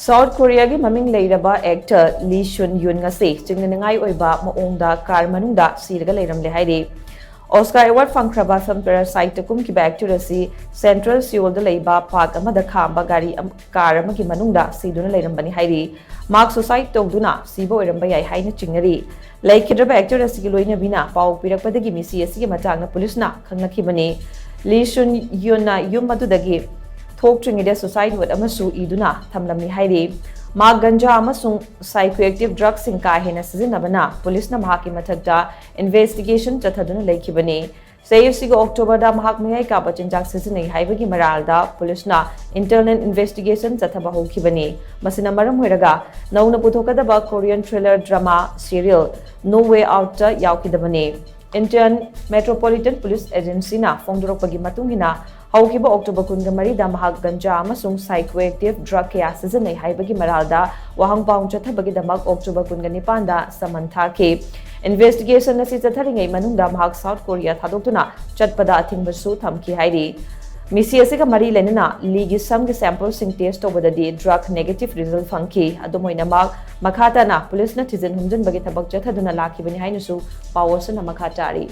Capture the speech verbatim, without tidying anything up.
South ꯀꯣꯔꯤꯌꯥꯒꯤ ꯃꯃꯤꯡ ꯂꯩꯔꯕ ꯑꯦꯛꯇꯔ ꯂꯤ ꯁꯨꯟ ꯌꯨꯟ ꯉꯁꯤ ꯆꯤꯡꯅꯅꯤꯡꯉꯥꯏ ꯑꯣꯏꯕ ꯃꯑꯣꯡꯗ ꯀꯥꯔ ꯃꯅꯨꯡꯗ ꯁꯤꯔꯒ ꯂꯩꯔꯝꯂꯦ ꯍꯥꯏꯔꯤ꯫ ꯑꯣꯁꯀꯥꯔ ꯑꯦꯋꯥꯔꯗ ꯐꯪꯈ꯭ꯔꯕ ꯐꯤꯜꯝ ꯄꯦꯔꯥꯁꯥꯏꯠꯇ ꯀꯨꯝꯈꯤꯕ ꯑꯦꯛꯇꯔ ꯑꯁꯤ ꯁꯦꯟꯇ꯭ꯔꯦꯜ ꯁꯤꯑꯣꯜꯗ ꯂꯩꯕ ꯄꯥꯔꯛ ꯑꯃꯗ ꯈꯥꯝꯕ ꯒꯥꯔꯤ ꯑꯃ, ꯀꯥꯔ ꯑꯃꯒꯤ ꯃꯅꯨꯡꯗ ꯁꯤꯗꯨꯅ ꯂꯩꯔꯝꯕꯅꯤ ꯍꯥꯏꯔꯤ꯫ ꯃꯍꯥꯛ ꯁꯨꯁꯥꯏꯗ ꯇꯧꯗꯨꯅ ꯁꯤꯕ ꯑꯣꯏꯔꯝꯕ ꯌꯥꯏ ꯍꯥꯏꯅ ꯆꯤꯡꯅꯔꯤ꯫ ꯂꯩꯈꯤꯗ꯭ꯔꯕ ꯑꯦꯛꯇꯔ ꯑꯁꯤꯒꯤ ꯂꯣꯏꯅꯕꯤꯅ ꯄꯥꯎ ꯄꯤꯔꯛꯄꯗꯒꯤ ꯃꯤꯁꯤ ꯑꯁꯤꯒꯤ ꯃꯇꯥꯡꯗ ꯄꯨꯂꯤꯁꯅ ꯈꯪꯂꯛꯈꯤꯕꯅꯤ꯫ ꯂꯤ ꯁꯨꯟ ꯌꯨꯟꯅ ꯌꯨꯝ ꯑꯗꯨꯗꯒꯤ ꯊꯣꯛꯇ꯭ꯔꯤꯉꯩꯗ ꯁꯨꯁꯥꯏꯗ ꯅꯣꯠ ꯑꯃꯁꯨ ꯏꯗꯨꯅ ꯊꯝꯂꯝꯃꯤ ꯍꯥꯏꯔꯤ꯫ ꯃꯍꯥꯛ ꯒꯟꯖꯥ ꯑꯃꯁꯨꯡ ꯁꯥꯏꯀꯣꯑꯦꯛꯇꯤꯚ ꯗ꯭ꯔꯒꯁꯤꯡ ꯀꯥ ꯍꯦꯟꯅ ꯁꯤꯖꯤꯟꯅꯕꯅ ꯄꯨꯂꯤꯁꯅ ꯃꯍꯥꯛꯀꯤ ꯃꯊꯛꯇ ꯏꯟꯚꯦꯁꯇꯤꯒꯦꯁꯟ ꯆꯠꯊꯗꯨꯅ ꯂꯩꯈꯤꯕꯅꯤ꯫ ꯆꯍꯤ ꯑꯁꯤꯒꯤ ꯑꯣꯛꯇꯣꯕꯔꯗ ꯃꯍꯥꯛ ꯃꯌꯥꯏ ꯀꯥꯕ ꯆꯤꯟꯖꯥꯛ ꯁꯤꯖꯤꯟꯅꯩ ꯍꯥꯏꯕꯒꯤ ꯃꯔꯥꯜꯗ ꯄꯨꯂꯤꯁꯅ ꯏꯟꯇꯔꯅꯦꯜ ꯏꯟꯚꯦꯁꯇꯤꯒꯦꯁꯟ ꯆꯠꯊꯕ ꯍꯧꯈꯤꯕꯅꯤ꯫ ꯃꯁꯤꯅ ꯃꯔꯝ ꯑꯣꯏꯔꯒ ꯅꯧꯅ ꯄꯨꯊꯣꯛꯀꯗꯕ ꯀꯣꯔꯤꯌꯟ ꯊ꯭ꯔꯤꯂꯔ ꯗ꯭ꯔꯃꯥ ꯁꯤꯔꯤꯌꯦꯜ ꯅꯣ ꯋꯦ ꯑꯥꯎꯠꯇ ꯌꯥꯎꯈꯤꯗꯕꯅꯤ꯫ ꯏꯟꯗꯤꯌꯟ ꯃꯦꯇ꯭ꯔꯣꯄꯣꯂꯤꯇꯟ ꯄꯨꯂꯤꯁ ꯑꯦꯖꯦꯟꯁꯤꯅ ꯐꯣꯡꯗꯣꯔꯛꯄꯒꯤ ꯃꯇꯨꯡ ꯏꯟꯅ, ꯍꯧꯈꯤꯕ ꯑꯣꯛꯇꯣꯕꯔ ꯀꯨꯟꯒ ꯃꯔꯤꯗ ꯃꯍꯥꯛ ꯒꯟꯖꯥ ꯑꯃꯁꯨꯡ ꯁꯥꯏꯀꯣꯑꯦꯛꯇꯤꯚ ꯗ꯭ꯔꯒ ꯀꯌꯥ ꯁꯤꯖꯤꯟꯅꯩ ꯍꯥꯏꯕꯒꯤ ꯃꯔꯥꯜꯗ ꯋꯥꯍꯪ ꯄꯥꯎ ꯆꯠꯊꯕꯒꯤꯗꯃꯛ ꯑꯣꯛꯇꯣꯕꯔ ꯀꯨꯟꯒ ꯅꯤꯄꯥꯟꯗ ꯁꯃꯟ ꯊꯥꯈꯤ꯫ ꯏꯟꯚꯦꯁꯇꯤꯒꯦꯁꯟ ꯑꯁꯤ ꯆꯠꯊꯔꯤꯉꯩ ꯃꯅꯨꯡꯗ ꯃꯍꯥꯛ ꯁꯥꯎꯠ ꯀꯣꯔꯤꯌꯥ ꯊꯥꯗꯣꯛꯇꯨꯅ ꯆꯠꯄꯗ ꯑꯊꯤꯡꯕꯁꯨ ꯊꯝꯈꯤ ꯍꯥꯏꯔꯤ꯫ ꯃꯤꯁꯤ ꯑꯁꯤꯒ ꯃꯔꯤ ꯂꯩꯅꯅ ꯂꯤꯒꯤ ꯁꯝꯒꯤ ꯁꯦꯝꯄꯜꯁꯤꯡ ꯇꯦꯁ ꯇꯧꯕꯗꯗꯤ ꯗ꯭ꯔꯒ ꯅꯦꯒꯦꯇꯤꯚ ꯔꯤꯖꯜ ꯐꯪꯈꯤ꯫ ꯑꯗꯨꯝ ꯑꯣꯏꯅꯃꯛ, ꯃꯈꯥ ꯇꯥꯅ ꯄꯨꯂꯤꯁꯅ ꯊꯤꯖꯤꯟ ꯍꯨꯝꯖꯤꯟꯕꯒꯤ ꯊꯕꯛ ꯆꯠꯊꯗꯨꯅ ꯂꯥꯛꯈꯤꯕꯅꯤ ꯍꯥꯏꯅꯁꯨ ꯄꯥꯎ ꯑꯁꯤꯅ ꯃꯈꯥ ꯇꯥꯔꯤ꯫